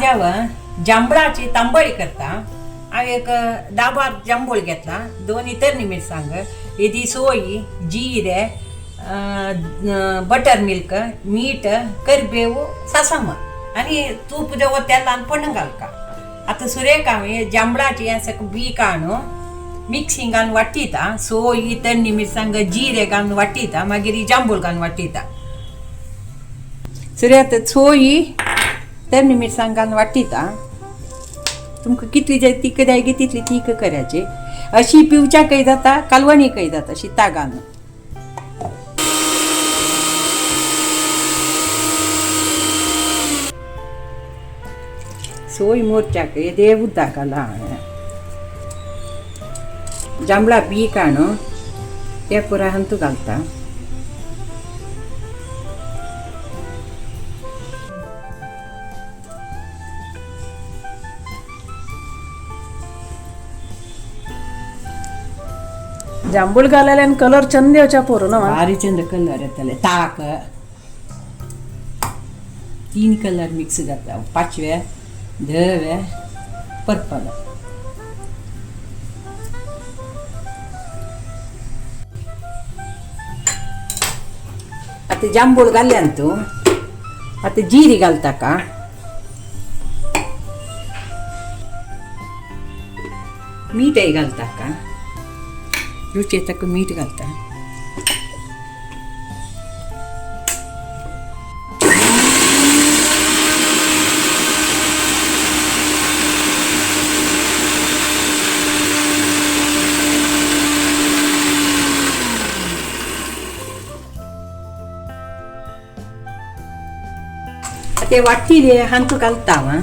आज हांव जांबळाची तांबळी करता. हांव एक 10-12 जांबूळ घेतला, 2 इतर मिरसांग, येदी सोय, जिरे, बटर मिल्क, मीठ, करबेव, सासम आनी तूप जेव तेलान पण घालका. आतां सुरेक हांवें जांबळाची हें सगळें बी काडून मिक्सिंगान वाटिता. सोय, तन्नी मिरसांग, जिरे घालून वाटिता, मागीर जांबूळ घालून वाटिता. सुरे आतां सोय, तन्नी मिरसांग घालून वाटिता. तुमकां कितली जाय तीक जाय गी तितली तीक करायची. अशी पिवच्याकय जाता, कालवणीकय जाता शिता घालून. सोय मोरच्याक येदे उदक घाला हांवें. जांबळा बी काडून ते पुराय हातूंत घालता. जांबूळ घालेल्यान कलर चंद येवच्या पोरू ना. भारी चंद कलर येतले. ताक 3 कलर मिक्स जाता, पाचवे, धवे, पर्पल. आतां जांबूळ घाल्ल्यान तूं आतां जिरी घालता का, मीठय घालता का, रुची तक मीठ घालता. ते वाटिले हांतू घालता हांव.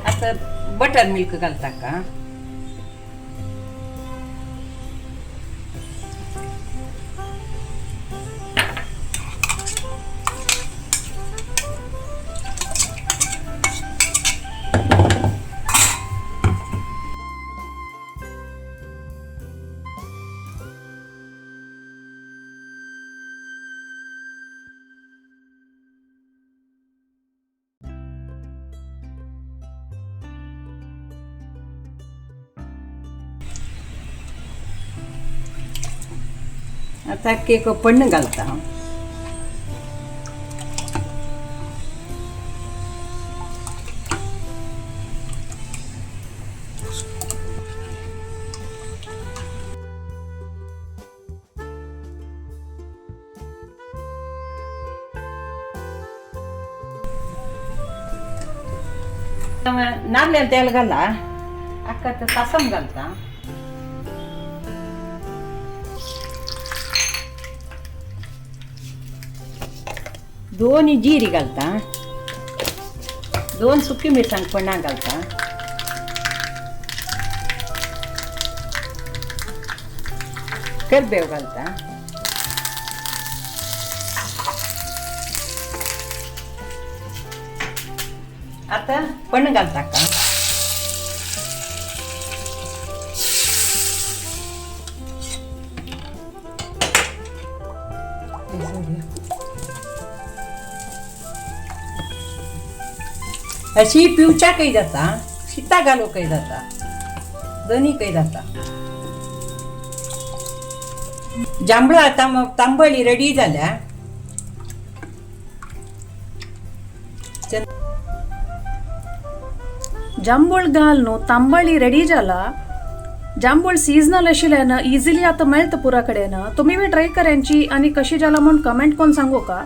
आतां बटर मिल्क घालता का. आतां केक पण्ण घालता हांव. नाल्ल्यान तेल घाला, आक्का सासम घालता. 2 जिरी घालता, 2 सुकी मिरसांग पण्णां घालता, करबेव घालता. आतां पण घालता का. अशी पिवच्याकय जाता, शिता घालूंकय जाता, दोनीकय जाता. जांबळा तांबळी रेडी जाल्या. जांबूळ घाल न्हू तांबळी रेडी जाला. जांबूळ सीजनल आशिल्ल्यान इजिली आतां मेळटा पुरा कडेन. तुमी बी ट्राय करांची आनी कशी जाला म्हूण कमेंट करून सांगू का.